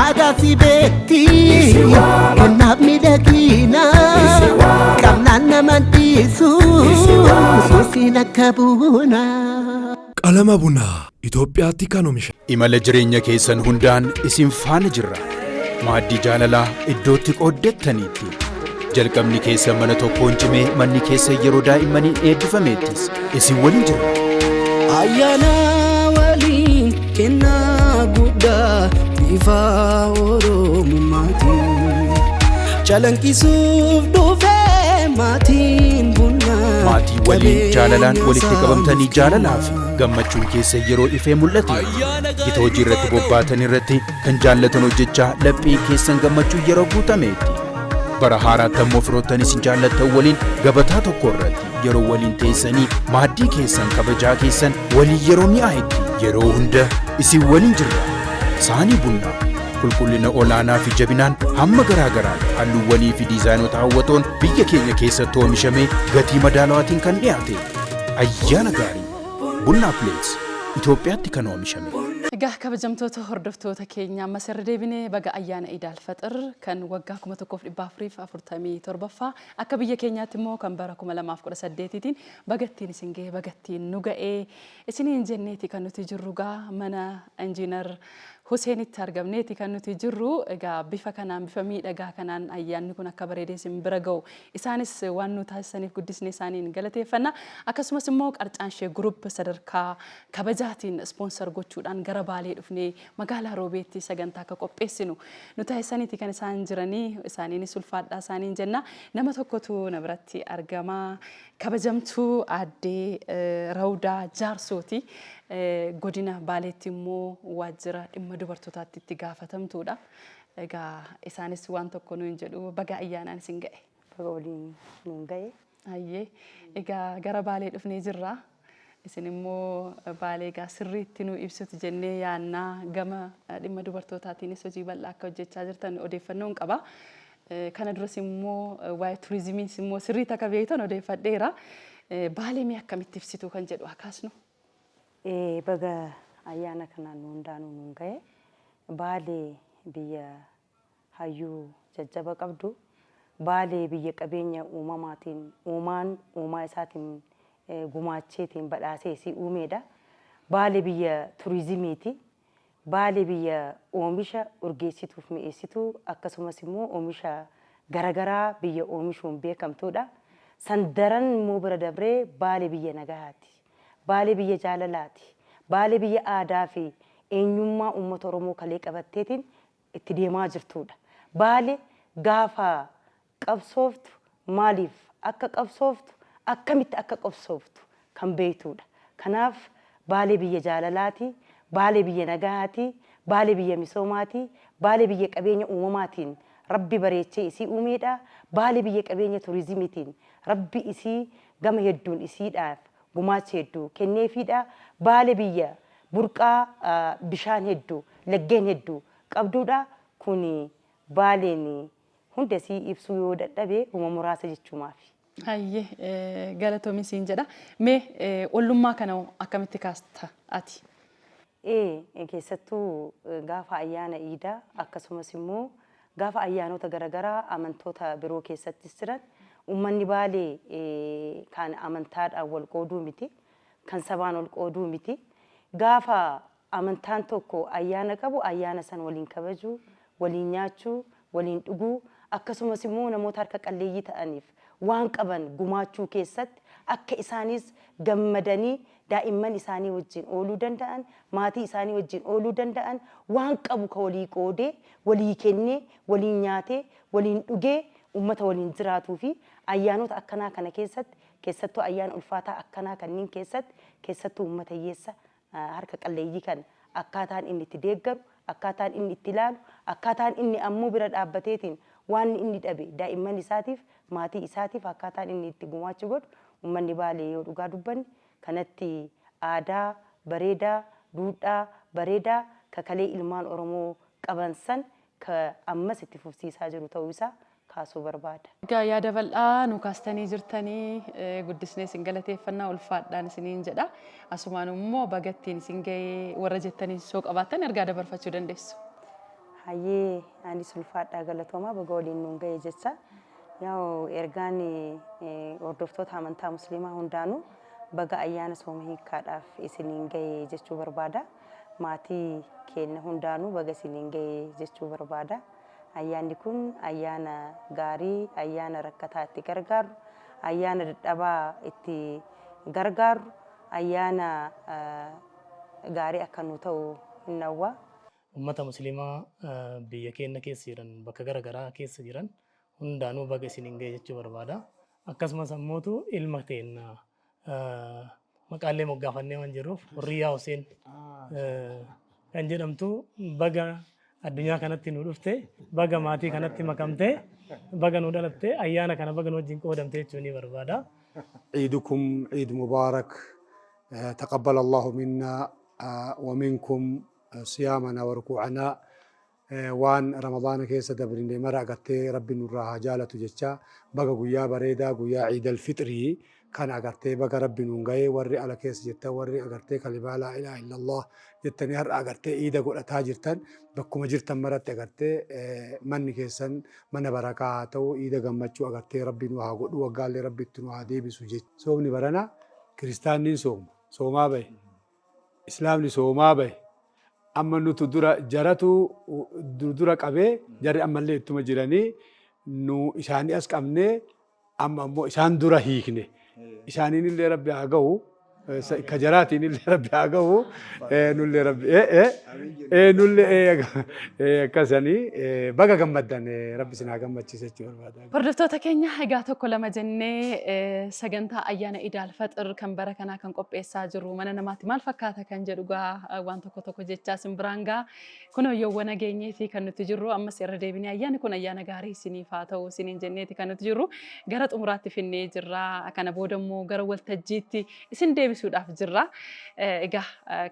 S10: Aadaa si beekti kennaaf miidhagina qabnaan naman dhiisu suusiin akka buna.
S11: Qalama bunaa Itoophiyaatti kan oomisha.
S12: Imala jireenya keessan hundaan isin faana jirra. Maaddii jaalalaa iddootti qooddattaniitti. Jalqabni keessan mana tokkoon cimee manni keessan yeroo daa'immaniin eebbifameettis isin waliin jirra.
S13: Ayyaana waliin kennaa guddaa bifa Oromummaatiin calanqisuuf dhufee maatiin bunnaa.
S12: Maatii waliin jaalalaan walitti qabamtanii jaalalaa fi gammachuun keessa yeroo ifee mul'ate. Gita hojii irratti bobbaatan irratti kan jaallatan hojjechaa laphee keessan gammachuu yeroo guutameetti. Bara haaraatti ammoo firoottan isin jaallattan waliin gabataa tokko irratti. yeroo waliin teessanii maaddii keessan kabajaa keessan waliin yeroo mi'aayetti yeroo hunda isin waliin jirra. Saanii bunnaa qulqullina olaanaa fi jabinaan hamma garaa garaan halluuwwanii fi diizaayinoota hawwatoon biyya keenya keessatti oomishamee gatii madaalawaatiin kan dhiyaate. Ayyaana gaarii! Bunnaa Pileets Itoophiyaatti kan oomishame.
S5: Egaa kabajamtoota hordoftoota keenya, ammas irra deebinee baga ayyaana Iid Alfaxir kan waggaa 1447ffaa, akka biyya keenyaatti immoo kan bara 2018tiin bagattiin isin ga'e, bagattiin nu ga'e isiniin jenneeti kan nuti jirru. Gaa mana Injiinar Huseenitti argamneeti kan nuti jirru. Egaa bifa kanaan, bifa miidhagaa kanaan ayyaanni kun akka bareedee isin bira ga'u isaanis waan nu taasisaniif guddisnee isaaniin galateeffanna. Akkasumas immoo Qarcaanshee Group sadarkaa kabajaatiin sponsor gochuudhaan gara Baalee dhufnee magaalaa Roobeetti sagantaa akka qopheessinu nu taasisaniiti kan isaan jiranii. Isaaniinis ulfaadhaa isaaniin jenna. Nama tokkotu na biratti argama. Kabajamtuu Aaddee Rawudaa Jaarsooti. Godina Baaleetti immoo waajjira dhimma dubartootaatti itti gaafatamtuudha. Egaa isaanis waan tokko nuun jedhu. Baga ayyaanaan isin ga'e.
S14: Baga waliin nuun ga'e.
S5: Hayyee. Egaa gara Baalee dhufnee jirra. Isin immoo Baalee egaa sirriitti nu ibsitu jennee yaannaa, gama dhimma dubartootaatiinis hojii bal'aa akka hojjechaa jirtan odeeffannoon qaba. Kana duras immoo waa'ee turizimiis immoo sirriitti akka beektan odeeffadheera. Baalee mee akkamitti ibsitu kan jedhu haa kaasnu.
S14: Baga ayyaana kanaan nu hundaanuu nuun ga'e. Baalee biyya hayyuu jajjaba qabdu. Baalee biyya qabeenya uumamaatiin uumaan uumaa isaatiin gumaacheetiin badhaasee isii uumeedha. Baalee biyya turizimiiti. Baale biyya oomisha urgeessituuf mi'eessituu, akkasumas immoo oomisha garagaraa biyya oomishuun beekamtuudha. San daran immoo bira dabree Baale biyya nagahaati. Baale biyya jaalalaati. Baale biyya aadaa fi eenyummaa uummata Oromoo kalee qabatteetiin itti deemaa jirtuudha. Baale gaafa qabsooftu maaliif akka qabsooftu, akkamitti akka qabsooftu kan beeytuudha. Kanaaf Baalee biyya jaalalaati, Baalee biyya nagahaati, Baalee biyya misoomaati, Baalee biyya qabeenya uumamaatiin Rabbi bareechee isii uumeedha, Baalee biyya qabeenya turizimiitiin Rabbi isii gama hedduun isiidhaaf gumaacha hedduu kenneefiidha, Baale biyya burqaa bishaan hedduu, laggeen hedduu qabduudha. Kuni Baaleen hunda isii ibsuu yoo dadhabe huma muraasa jechuumaafi.
S5: Hayyee, galatoomi siin jedha. Mee ollummaa kana hoo akkamitti kaasta ati?
S14: Ee, keessattuu gaafa ayyaana Iidaa, akkasumas immoo gaafa ayyaanota garagaraa amantoota biroo keessattis jiran, ummanni Baalee kan amantaadhaan wal qooduu miti, kan sabaan wal qooduu miti. Gaafa amantaan tokko ayyaana qabu ayyaana san waliin kabajuu, waliin nyaachuu, waliin dhuguu, akkasumas immoo namoota harka qalleeyyii ta'aniif waan qaban gumaachuu keessatti akka isaanis gammadanii daa'imman isaanii wajjin ooluu danda'an, maatii isaanii wajjin ooluu danda'an, waan qabu ka walii qoodee, walii kennee, waliin nyaatee, waliin dhugee ummata waliin jiraatuu fi ayyaanota akkanaa kana keessatti, keessattuu ayyaana ulfaataa akkanaa kanniin keessatti, keessattuu ummata hiyyeessa harka qalleeyyii kana akkaataan inni itti deeggaru, akkaataan inni itti ilaalu, akkaataan inni ammoo bira dhaabbateetiin waan inni dhabe daa'imman isaatiif, maatii isaatiif akkaataan inni itti gumaacha godhu, ummanni Baalee yoo dhugaa dubbanne kanatti aadaa bareedaa, duudhaa bareedaa ka kalee ilmaan Oromoo qaban san ka ammas itti fufsiisaa jiru ta'uu isaa kaasuu barbaada.
S5: Egaa yaada bal'aa nu kaastanii jirtanii, guddisnee isin galateeffannaa, ulfaadhaan isiniin jedha. Asumaan immoo baga ittiin isin ga'ee warra jettanii soo qabaattan ergaa dabarfachuu dandeessu.
S14: Hayyee, anis ulfaadhaa, galatoomaa, baga waliin nuun ga'e jecha. Yaa'u ergaan hordoftoota amantaa musliimaa hundaanuu baga ayyaana sooma hiikkaadhaaf isiniin ga'e jechuu barbaada. Maatii keenya hundaanuu baga isiniin ga'e jechuu barbaada. Ayyaanni kun ayyaana gaarii, ayyaana rakkataa itti gargaarru, ayyaana dadhabaa itti gargaarru, ayyaana gaarii akka nu ta'u hin hawwa.
S8: Ummata musliimaa biyya keenya keessa jiran, bakka gara garaa keessa jiran hundaanuu baga isiniin ga'e jechuu barbaada. Akkasumas ammootu ilma teenna maqaallee moggaafannee waan jirruuf Hurriyaa Huseen kan jedhamtu baga addunyaa kanatti nu dhufte, baga maatii kanatti makamte, baga nu dhalatte, ayyaana kana baga nu wajjin qoodamte jechuu ni barbaada.
S6: عيدكم عيد مبارك، تقبل الله منا ومنكم صيامنا وركوعنا. Waan Ramadaana keessa dabrine mara agartee Rabbi nurraa haa jaalatu jecha, baga guyyaa bareedaa, guyyaa Ciidal Fixrii kan agartee baga Rabbi nuun gahee. Warri ala keessa jirtan, warri agartee kalimaa laa ilaaha illallah jettanii har'a agartee iida godhataa jirtan, bakkuma jirtan maratti agartee manni keessan mana barakaa haa ta'u. Iida gammachuu agartee Rabbi nu haa godhu, waggaallee Rabbi itti nu haa deebisu jechuudha. Soomni barana kiristaanni sooma soomaa bahe, Islaamni soomaa bahe. Amma nutu dura, jaratu dura qabee, jarri ammallee ittuma jiranii, nu isaanii as qabnee, amma ammoo isaan dura hiikne. Isaaniin illee Rabbi haa ga'u, ka jaraatiin illee Rabbi haa ga'u, nullee Rabbi nullee akkasanii baga gammaddan, Rabbi isin haa gammachiise jechuu barbaada.
S5: Hordoftoota keenya, egaa tokko lama jennee sagantaa ayyaana Idaal Faxir kan bara kanaa kan qopheessaa jiru mana namaatti maal fakkaata kan jedhu gaa waan tokko tokko jechaa isin biraan gaa kunoo yoowwan nageenyeeti kan nuti jirru. Ammas irra deebinee ayyaanni kun ayyaana gaarii isiniif haa ta'u isiniin jenneeti kan nuti jirru. Gara xumuraatti finnee jirra. Kana booda immoo gara waltajjiitti isin deebisuudhaaf jirra. Egaa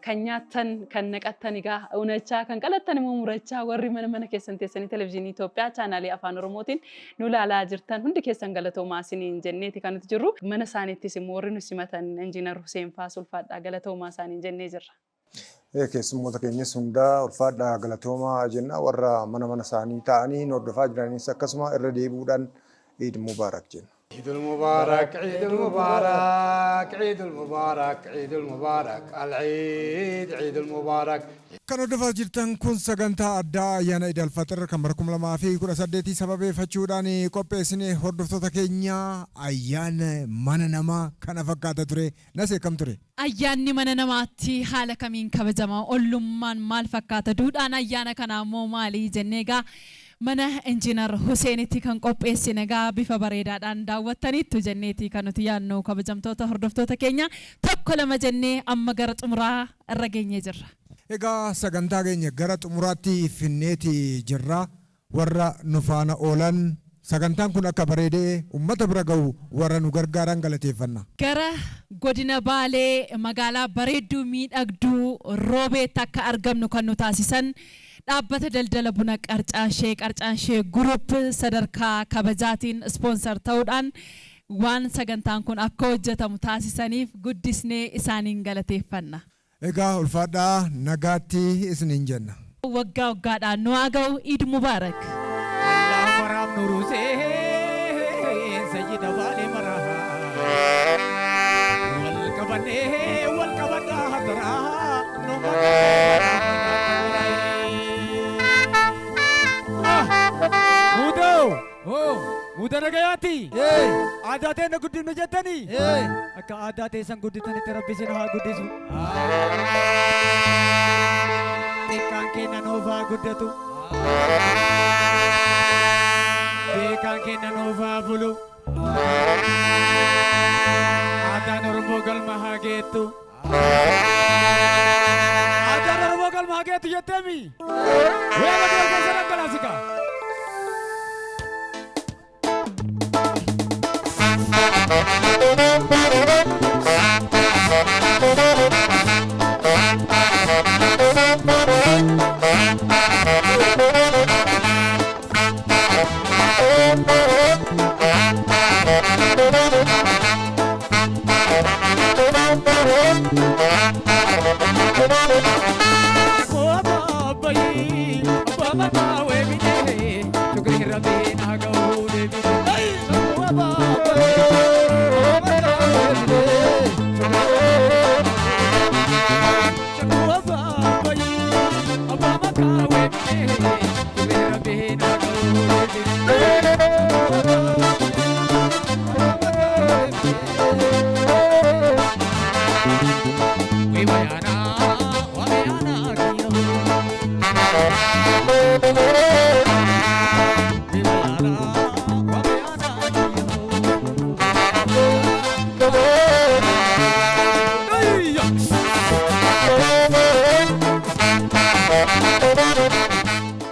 S5: kan nyaattan kan naqattan, egaa unachaa kan qalattan immoo murachaa, warri mana mana keessan teessanii Televezyiinii Itoophiyaa chaanaalii Afaan Oromootiin nu ilaalaa jirtan hundi keessan galatoomaa isiniin jenneeti kan nuti jirru. Mana isaaniittis immoo warri nu simatan Injiinar Huseen Faas ulfaadhaa galatoomaa isaaniin jennee jirra.
S7: Keessummoota keenyas hundaa ulfaadhaa galatoomaa jenna. Warra mana mana isaanii taa'anii hordofaa jiranis akkasuma irra deebi'uudhaan Eid Mubaarak jenna.
S6: عيد المبارك، عيد المبارك، عيد المبارك، عيد المبارك، العيد عيد المبارك.
S2: Kan hordofaa jirtan kun sagantaa addaa ayyaana Iid Alfaxir kan bara 2018 sababeeffachuudhaan qopheessine. Hordoftoota keenya, ayyaana mana namaa kana fakkaata ture. Nasee, kam ture?
S3: Ayyaanni mana namaatti haala kamiin kabajama? Ollummaan maal fakkaata? Duudhaan ayyaana kanaa immoo maali? Jennee egaa mana Injiinar Huseenitti kan qopheessine egaa bifa bareedaadhaan daawwattaniittu jenneeti kan nuti yaadnu. Kabajamtoota hordoftoota keenya, tokko lama jennee amma gara xumuraa irra geenyee jirra.
S2: Egaa sagantaa keenya gara xumuraatti finneeti jirra. Warra nu faana oolan, sagantaan kun akka bareedee uummata bira ga'u warra nu gargaaran galateeffanna.
S3: Gara godina Baalee magaalaa bareedduu miidhagduu Roobeetti akka argamnu kan nu taasisan dhaabbata daldala buna Qarcaashee, Qarcaashee Group, sadarkaa kabajaatiin sponsor ta'uudhaan waan sagantaan kun akka hojjetamu taasisaniif guddisnee isaaniin galateeffanna.
S2: Egaa ulfaadhaa, nagaatti isiniin jenna.
S3: Waggaa waggaadhaan nu haa ga'u. Iid Mubaarak.
S15: Maraam nurusee sayyida Baalee maraa wal qabannee wal qabannaa hadaraa nu
S16: Muudoo! Muuda nagayaati! Aadaa teenya guddifnu jettanii? Akka aadaa teessan gudditanitti Rabbi isin haa guddisu. Xiqqaan keenya nuuf haa guddatu. Beekaan keenya nuuf haa bulu. Aadaan Oromoo galma haa geettu. Aadaan Oromoo galma haa geettu jetteemi? Weema kee keessa dhangalaasika.